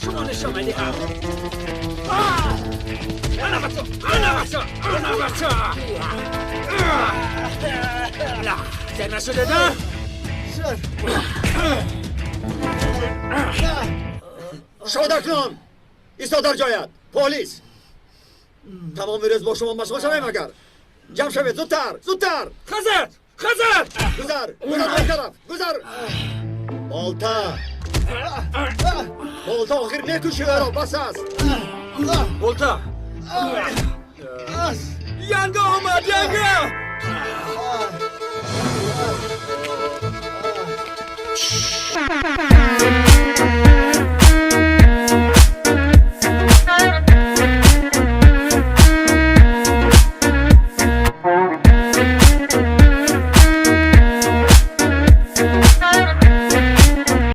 шумо нишон медиҳам. Ана бачо, ана бачо, ана бачо. Сер нашуде, да? Шодакнон! Исто дар ҷоят! Полис! Тамоми рӯз бо шумо машғул шавем агар? Ҷамъ шавед, зудтар, зудтар! Хазар! Хазар! Гузар! Гузар он тараф! Гузар! Болта! Болта, охир мекуши ӯро, бас аст! Болта! Янга омад, янга!